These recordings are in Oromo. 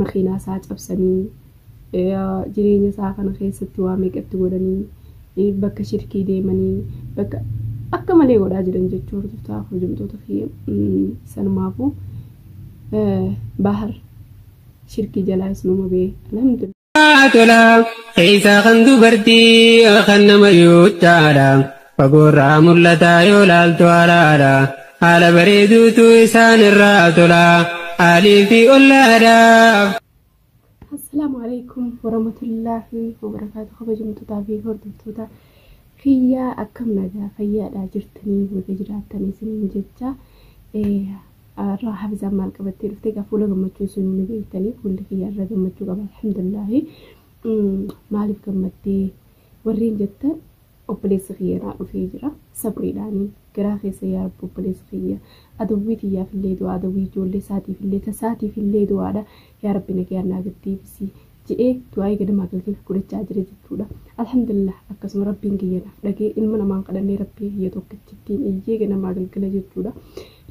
Makiinaa isaa cabsanii jireenya isaa kana keessatti waa meeqatti godhanii bakka shirkii deemanii bakka akka malee godhaa jiran jechuu hordoftoota kabajamtoota kiyya sanumaafuu Bahar shirkii jalaa isinuma bee alhamdulillah. Tola keessa kan dubartii kan nama yuuttaadha. Fagoorraa mul'ataa yoo laaltu haalaadha. Haala bareeduutu isaan irraa tola. Haalii fi ollaadhaaf. Assalaamu alaikum warahmatullaahi wabarakaatu kabajamtootaa fi hordoftoota kiyyaa akkam nagaa fayyaadhaa jirtanii baga jiraattan isiniin jecha irraa hafizaan maal qabattee dhufte egaa fuula gammachuu isinuu ni beektanii fuulli kiyyaa irra gammachuu qaba alhamdulillaahi maaliif gammaddee warreen jettan obboleessi kiyya naa dhufee jira sabriidhaanii garaa keessa yaa rabbi obboleessi kiyya adawwii tiyyaaf illee du'aa adawwii ijoollee isaatiif illee tasaatiif illee du'aadha yaa rabbi nagayaan naa gad deebisi jedhee du'aa'ii ganamaa galgala godhachaa jira jechuudha. Alhamdulillah akkasuma rabbiin kiyya naaf dhagee ilma namaan kadhannee rabbii kiyya tokkichittiin iyyee ganamaa galgala jechuudha.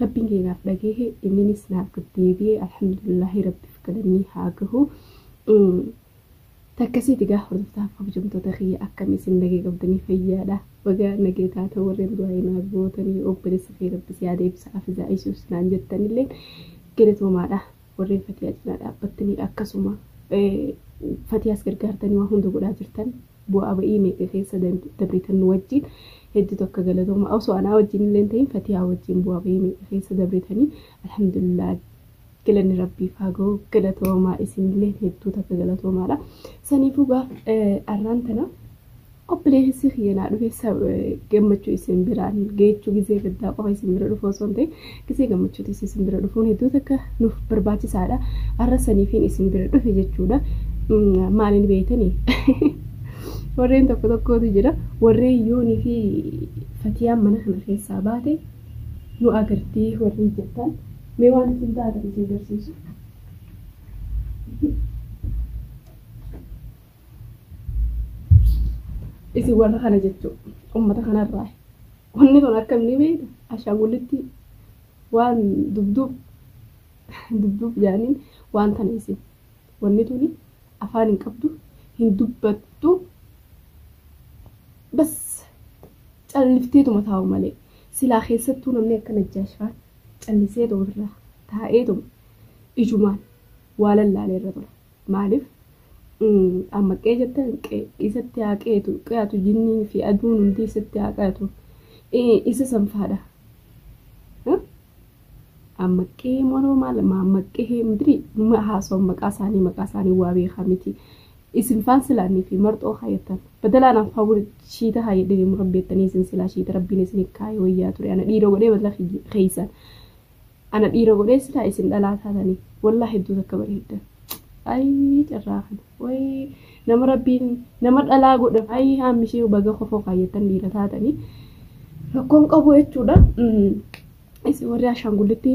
Rabbiin kiyya naaf dhagee inninis naaf gad deebi'ee alhamdulillahi rabbiif galannii haa gahu. Takkasiiti gaa hordoftaa kabajamtoota kiyya akkam isin nagee qabdanii fayyaadha. Baga nagee taata warreen du'aa'ii naaf gootanii obboleessa kee rabbi si haa deebisa afizaa isuus naan jettanillee galatoomaadha. Warreen fatiyaa cinaa dhaabbattanii akkasuma fatiyaas gargaartanii waa hunda godhaa jirtan bu'aa ba'ii meeqa keessa dabritan nu wajjin hedduu tokko galatooma osoo anaa wajjin illee hin ta'in fatiyaa wajjin bu'aa ba'ii meeqa keessa dabritanii alhamdulillah galanni rabbiif haa ga'u galatoomaa isinillee hedduu takka galatoomaadha. Saniifuu gaaf arraan tana Obboleessi kiyya naa dhufe gammachuu isin biraan geechuu gizee gaddaa qofa isin bira dhufu osoo hin ta'in gizee gammachuutis isin bira dhufuun hedduu takka nuuf barbaachisaadha. Har'a saniifiin isin bira dhufe jechuudha. Maaliin beektanii? Warreen tokko tokkotu jira. Warreen yoonii fi fatiyaan mana kana keessaa baate nu agartii warri jettan mee waan isin taatan isin garsiisu. Isin warra kana jechuu ummata kanarraa wanni kun akkam ni beekta ashaangullitti waan dubduub dubduub jaaniin waan tana isin wanni tuni afaan hin qabdu hin dubbattu bas callifteetuma taa'u malee silaa keessattuu namni akka Najjaash faan calliseetuma ofirraa taa'eetuma ijumaan waa lallaalee irra tura maaliif Amma qe'ee jettan qe'ee isatti haa qeetu qe'atu jinnii fi aduun hundi isatti haa qe'atu isa sanfaadha. Amma qe'ee moroo maal maamma qe'ee miti numa haasawwan maqaa isaanii waa beekaa miti. Isin faan silaanii fi marxoo kaayyattan badalaan anfaa wal shiita kaayyadhee deemu rabbi jettanii isin silaa shiita rabbiin isin kaayee wayyaa ture ana dhiira godhee badala keessan. Ana dhiira godhee silaa isin dhalaa taatanii wallah hedduu takka bareeddan. Ayii carraa kana wayii nama rabbiin nama dhalaa godhe ayii haammi ishee baga kofoo kaayyattan dhiira taatanii rakkoon qabu jechuudha. Isin warri ashaangullitti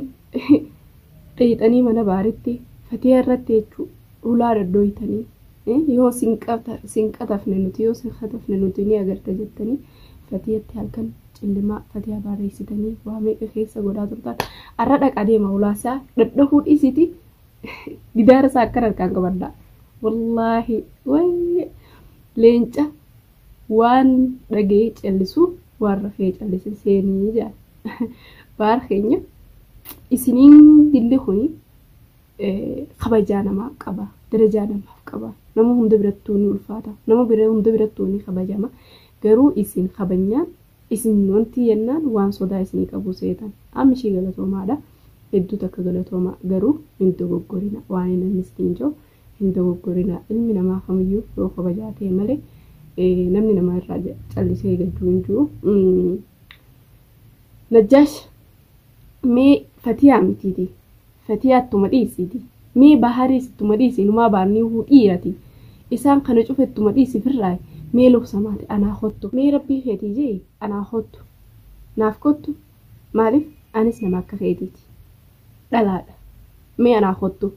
dheeyxanii mana baaritti fatiya irratti jechuu hulaa dhadhooytanii yoo sin qatafne nuti yoo sin katafne nuti ni agarta jettanii fatiyatti halkan cillimaa fatiyaa baarreessitanii waa meeqa keessa godhaa turtan arra dhaqa deema hulaasaa dhadhahuu dhiisiti gidaara isaa akkan harkaan qabadha wallaahi wayii leenca waan dhaga'ee callisu waan rafee callise seenii jedha baar keenya isiniin dilli kuni kabajaa namaaf qaba darajaa namaaf qaba nama hunda birattuu ni ulfaata nama bira hunda birattuu ni kabajama garuu isin kabanyaan isin wanti jennaan waan sodaa isinii qabu seetan amma ishii galatoomaadha hedduu takka galatooma garuu hin dogoggorina waan inni isiniin jiru hin dogoggorina ilmi namaa kamiyyuu yoo kabajaa ta'e malee namni namaa irraa callisee gadduu hin jiru. Najjaash mee fatiyaa mitiiti fatiyaa ittuma dhiisiiti mee bahariis ittuma dhiisi inumaa baarnii huu dhiirati isaan kana cufa ittuma dhiisi firraa mee lubsamaati anaa kottu mee rabbii keetii jee anaa kottu naaf kottu maaliif anis nama akka keetiiti dhalaadha mee anaa kottu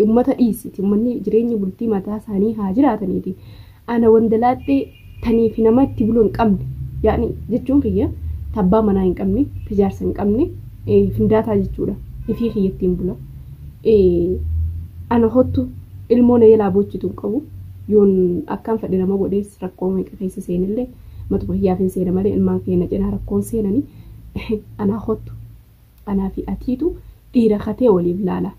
ummata dhiisiti ummanni jireenya bultii mataa isaanii haa jiraataniiti ana wandalaaxxee tanii fi nama itti bulu hin qabne yaani jechuun kiyya tabbaa manaa hin qabne tajaarsa hin qabne findaataa jechuudha ifii kiyya ittiin bula. Ana hottu ilmoo na jalaa boochitu hin qabu. Yoon akkaan fedhe nama godhees rakkoo meeqa keessa seenillee matuma hiyyaaf hin seena malee ilmaan keenya cinaa rakkoon seenanii anaa hottu anaa fi atiitu dhiira katee waliif laala.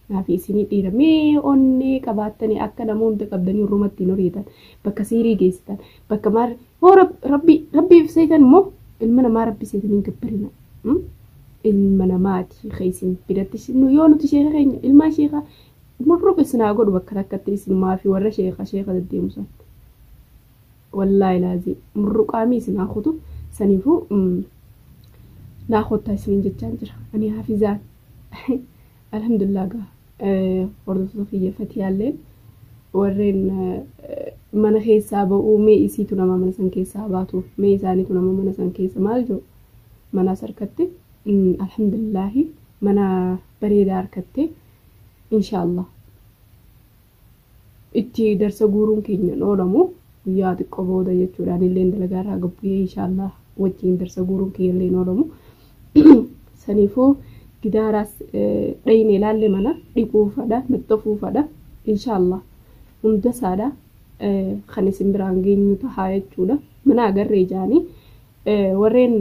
Naafi isinii dhiira mee onnee qabaattanii akka nama hunda qabdanii hurrumatti hin horiitan bakka siirii geessitan bakka maal hoo rabbi rabbiif seetan immoo ilma namaa rabbi seetanii hin gabbarina. Ilma namaati isin biratti yoo nuti sheeka keenya ilmaan sheekaa murruq isin haa godhu bakka rakkatti isinumaa fi warra sheeka sheeka deddeemu san. Wallaahi laazii murruqaamii isin haa kutu saniifuu naa kottaa isiniin jechaan jira ani hafizaan alhamdulillah gaa hordoftoota kiyya fatiyaalleen warreen mana keessaa ba'uu mee isiitu nama mana san keessaa baatu mee isaaniitu nama mana san keessa maal jiru manaas harkatte alhamdulillahi mana bareedaa harkatte inshaallah itti darsa guuruun keenya hin oolamu guyyaa xiqqoo booda jechuudhaan illee dalagaa irraa gabbu'ee inshaallah wajjin darsa guuruun keenya illee hin oolamu saniifuu gidaaraas dhayine ilaalle mana dhiquufadha maxxafuufadha inshaallah hunda isaadha kan isin biraan geenyu tahaa jechuudha mana agarree jaanii warreen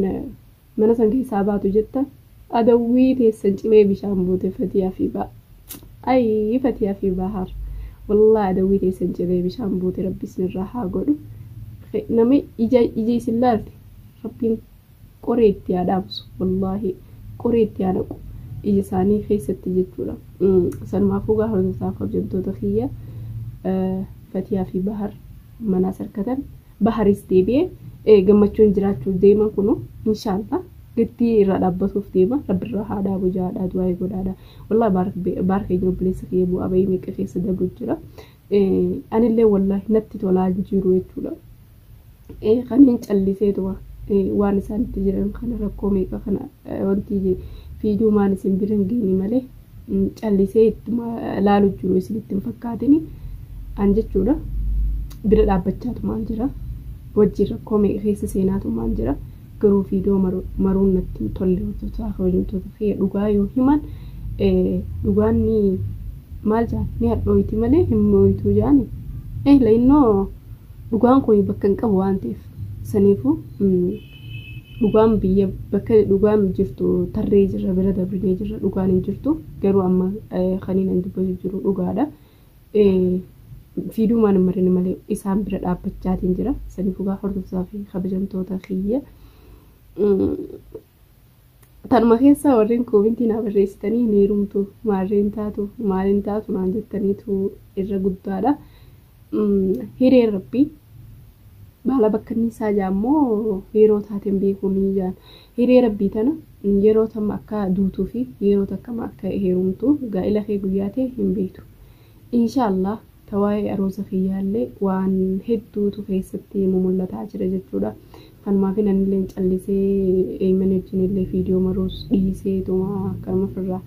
mana san keessaa baatu jettan adawwii teessan cimee bishaan buute fatiyaa fi baa ayii fatiyaa fi bahar wallaahi adawwii teessan cimee bishaan buute rabbi isinirraa haa godhu nama ija ija isin laalte rabbiin qoree itti haa dhaamsu wallaahi qoree itti haa naqu ija isaanii keessatti jechuudha sanumaafuu gaa hordoftoota kabajamtoota kiyya fatiyaa fi bahar manaas harkatan baharis deebi'ee gammachuun jiraachuuf deema kunu inshaallah gatti irraa dhaabbatuuf deema rabbirraa haa dhaabu jaadhaa du'aa godhaadha wallaahi baar keenya obboleessa kiyya bu'aa bahii meeqa keessa dabru jira anillee wallaahi natti tolaa jiru jechuudha kaniin calliseetuma waan isaan itti jiran kana rakkoo meeqa kana wanti fiiduumaan isin bira hin geenye malee callisee ittuma laalu jiru isinitti hin fakkaatini an jechuudha bira dhaabbachaatumaan jira wajjin rakkoo meeqa keessa seenaatumaan jira garuu fiidoo maruun natti hin tolle hordoftoota kabajamtoota kiyya dhugaa yoo himan dhugaan ni maal jaan ni hadhooyti malee hin mooytuu jaani la'innoo dhugaan kun bakka hin qabu waan ta'eef saniifuu dhugaan biyya bakka dhugaan jirtu tarree jirra bira dabrinee jirra dhugaan hin jirtu garuu amma kaniin an dubbatu jiru dhugaadha. Fiiduumaan hin marin malee isaan bira dhaabbachaatiin jira saniifuu gaa hordoftoota fi kabajamtoota kiyya. Tanuma keessaa warreen koomintii naa barreessitanii hin heerumtu maarreen taatu maaliin taatu naan jettaniitu irra guddaadha. Hireen rabbii baala bakka inni isaa jaammoo yeroo taateen beekuu ni jaan. Hiree rabbii tana yeroo tamma akka duutuu fi yeroo takkama akka heerumtu gaa'ila kee guyyaa ta'e hin beektu. Inshaallah tawaa'ee aroosa kiyyaallee waan hedduutu keessatti mul'ataa jira jechuudha. Kanumaaf anillee callisee eeymanii wajjin illee viidiyoo maruus dhiisee tuma akkanuma ofirraa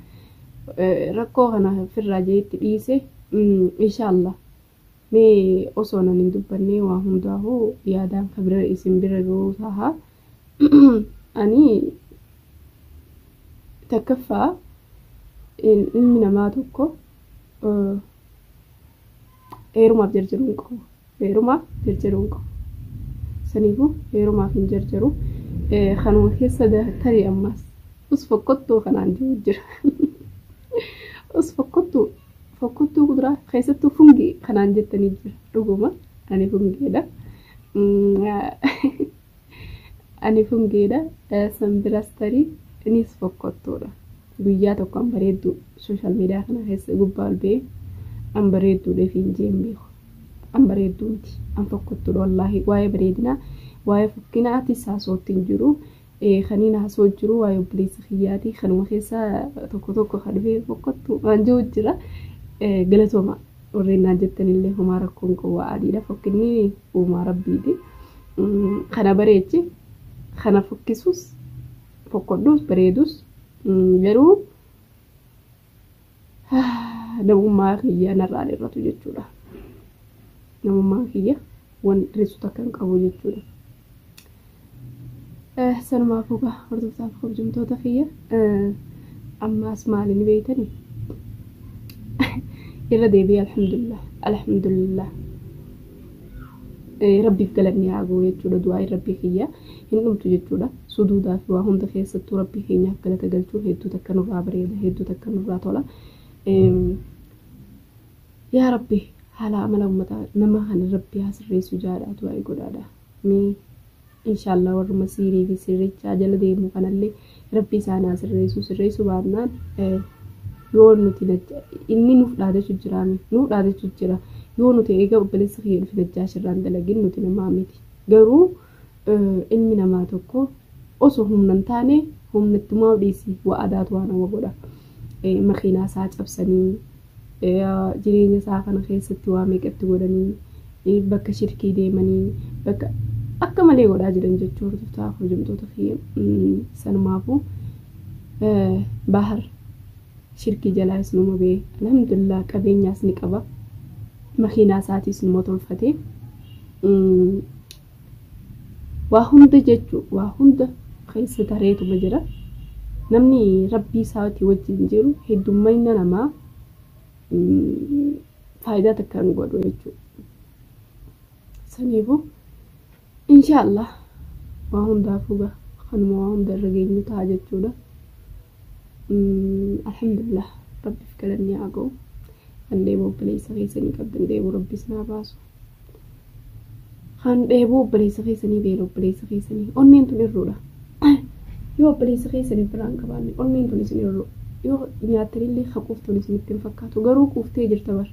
rakkoo kana ofirraa jeetti dhiise inshaallah mee osoo nan hin dubbanne waa hundaafuu yaadaan ka bira isin bira ga'uu taha. Ani takkaffaa ilmi namaa tokko heerumaaf jarjaruu hin qabu. Heerumaaf jarjaruu hin qabu. Saniifuu heerumaaf hin jarjaru. Kanuma keessa tarii ammas us fokkottuu kanaan jiru jira. Us fokkottuu fokkottuu kuduraa keessattuu fungii kanaan jettanii jira. Dhuguma ani fungeedha. Ani fungeedha. San biras tarii innis fokkottuudha. Guyyaa tokko an bareedduu sooshaal miidiyaa kana keessa gubbaa ol ba'ee an bareedduudhaaf hin jeen beeku. An bareedduu miti. An fokkottuudha wallaahi. Waa'ee bareedinaa waa'ee fokkinaatis haasootti hin jiru. Kaniin haasoo jiru waa'ee obboleessa kiyyaati. Kanuma keessaa tokko tokko kan dhufee fokkottu waan jiru jira. Galatooma warreen naan jettanillee homaa rakkoon qabu adiidha. Fokkinni uumaa rabbiiti. Kana bareechi kana fokkisus fokkodhus bareedus garuu namummaa kiyya narraa irratu jechuudha. Namummaa kiyya waan hir'isu takka hin qabu jechuudha. Sanumaafuu gaa hordoftoota fi kabajamtoota kiyya ammaas maaliin beektanii? Irra deebi'ee alhamdulillah alhamdulillah rabbiif galanni haa ga'u jechuudha. Du'aa rabbii kiyya hin dhumtu jechuudha. Suduudaa fi waa hunda keessattuu rabbii keenyaaf galata galchuun hedduu takka nurraa bareeda, hedduu takka nurraa tola. Yaa rabbi, haala amala uummataa nama kana rabbi haa sirreessu jaadhaa du'aa godhaadha. Mee inshaallah warruma siirii fi sirrichaa jala deemu kanallee rabbi isaan haa sirreessu. Sirreessu baannaan yoo nuti inni nuuf dhaadachuu jira, nuuf dhaadachuu jira. Yoo nuti eega obboleessa kiyya dhufe najjaashirraan dalagin nuti namaa miti. Garuu ilmi namaa tokko osoo humna hin taane humnattumaa dhiisi waa adaatu waa nama godha. Makiinaa isaa cabsanii, jireenya isaa kana keessatti waa meeqatti godhanii, bakka shirkii deemanii, bakka akka malee godhaa jiran jechuu hordoftoota kabajamtoota kiyya. Sanumaafuu Bahar shirkii jalaas numa ba'e, alhamdulillah qabeenyaas ni qaba. Makiinaa isaatiis numa tolfate. Waa hunda jechuu waa hunda keessa tareetuma jira. Namni rabbii isaatii wajjin jiru heddummayna namaa faayidaa takka hin godhu jechuudha. Saniifuu inshaallah waa hundaafuu kanuma waa hunda irra geenyu ta'a jechuudha. Alhamdulillah rabbiif galanni haa ga'u. Kan dheebuu obboleessa keessanii qabdan dheebuu rabbis naa baasu. Kan dheebuu obboleessa keessanii beela obboleessa keessanii onneen tun irruudha. Yoo obboleessa keessanii biraan qabaanne onneen tun isin irru. Yoo nyaattanillee haquuftuun isinitti hin fakkaatu. Garuu quuftee jirta bar.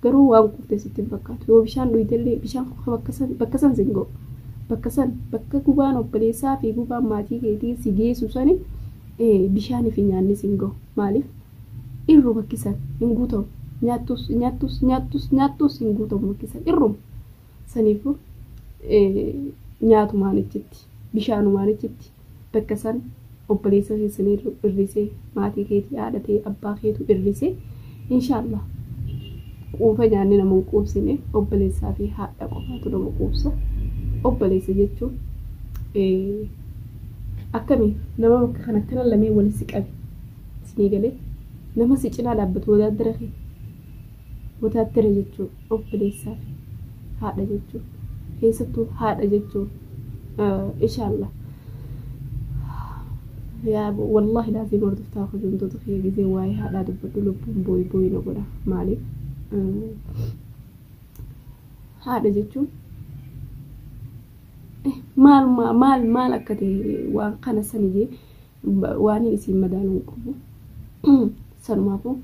Garuu waan quuftee sitti hin fakkaatu. Yoo bishaan dhuyitellee bishaan bakka san sin ga'u. Bakka san bakka gubaan obboleessaa fi gubaan maatii keetii si geessu sani bishaanii fi nyaanni sin ga'u. Maaliif? Irru bakki san hin guutamu. Nyaattus nyaattus nyaattus nyaattus hin guutamu bakki san irruma. Saniifuu nyaatumaan achitti bishaanumaan achitti bakka san obboleessa keessanii irrisee, maatii keetii, haadha ta'e, abbaa keetu irrisee, inshaallah quufa nyaanni nama hin quubsine obboleessaa fi haadha qofaatu nama quubsa. Obboleessa jechuun akkamii nama bakka kana akkana lamee walitti si qabe isinii galee nama si cinaa dhaabbatu wadaaddara kee wadaaddara jechuun obboleessaa fi haadha jechuun, keessattuu haadha jechuun inshaallah. Yaa wallahi laazim hordoftaa hojjetoota kiyya, gizee waa'ee haadhaa dubbadhu lubbuun booyi booyi na godha. Maaliif? Haadha jechuun maal maal maal akka ta'e waan kana saniyyee waan isin madaaluu hin qabu. Sanumaafuu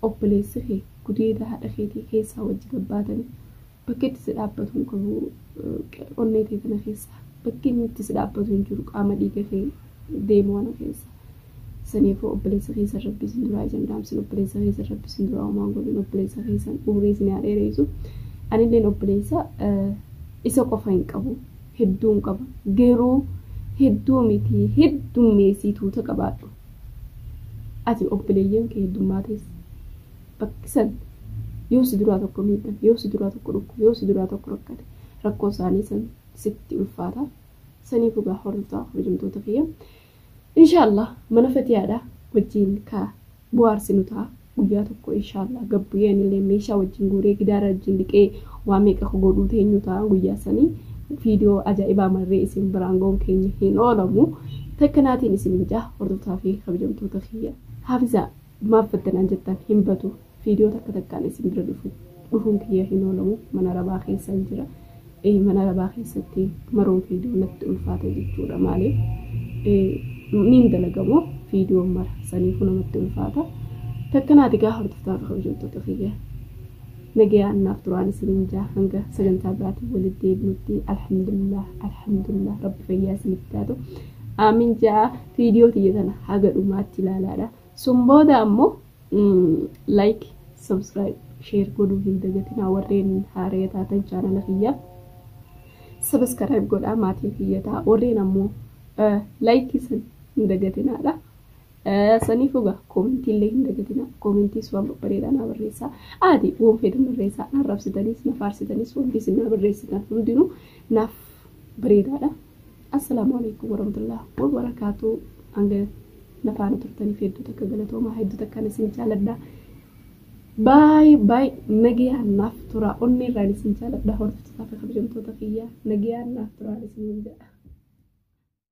obboleessi kee gudeeda haadha keetii keessaa wajji gabbaatanii bakka itti si dhaabbatu hin qabu. Onnee tee tana keessaa bakki inni itti si dhaabbatu hin jiru, qaama dhiiga kee deemu kana keessa. Saniifuu obboleessa keessan rabbi isin duraa ija hin dhaamsin, obboleessa keessan rabbi isin duraa homaa hin godhin, obboleessa keessan umurii isin haa dheeressu. Anilleen obboleessa isa qofa hin qabu, hedduun qaba. Garuu hedduu miti, heddummeessii tuuta qabaadhu. Ati obboleeyyan kee heddummaates bakki san yoo si duraa tokko miidhame, yoo si duraa tokko dhukkube, yoo si duraa tokko rakkate, rakkoo isaanii san sitti ulfaata. Saniifuu gaa hordoftoota kabajamtoota kiyya. Inshaallah mana fatiyaadha wajjin ka bohaarsinu ta'a. Guyyaa tokko inshaallah gabbuyyee anillee meeshaa wajjin guuree gidaara wajjin dhiqee waa meeqa godhuu teenyu ta'a guyyaa sanii. Viidiyoo ajaa'ibaa marree isin biraan ga'uun keenya hin oolamu. Takkanaatiin isin hin jaa hordoftoota fi kabajamtoota kiyya. Haafizaa maaf battanaan jettan hin batu. Viidiyoo takka takkaan isin bira dhufuun kiyya hin oolamu. Mana rabaa keessa hin jira. Mana rabaa keessatti maroon viidiyoo natti ulfaata jechuudha. Maaliif? Niin dalagamoo viidiyoon mara saniifuu namatti ulfaata. Takkanaati gaa hordoftoota fi kabajamtoota kiyya. Nagayaan naaf turaan isiniin jaa hanga sagantaa biraatiin walitti deebinutti. Alhamdulillah alhamdulillah, rabbi fayyaa isinitti taatu. Aamin jaa. Viidiyoo tiyya tana haga dhumaatti ilaalaadha. Sun booda ammoo like, subscribe, share godhuu hin dagatinaa. Warreen haaree taatan chaanala kiyyaaf subscribe godhaa, maatii kiyya ta'a. Warreen ammoo like san hin dagatinaadha. Saniif egaa koomentii illee hin dagatinaa. Koomentiis waan babbareedaa naa barreessaa. Ati waan fedhan barreessaa. Na arrabsitanis na faarsitanis wanti isin naa barreessitan hundinuu naaf bareedaadha. Assalaamu alaikum warahmatullahi wabarakaatu. Hanga na faana turtaniif hedduu takka galatoomaa, hedduu takkaan isin jaaladha. Baay'ee baay'ee nagayaan naaf tura. Onni irraan isin jaaladha, hordoftoota fi kabajamtoota kiyyaa, nagayaan naaf tura isin jedha.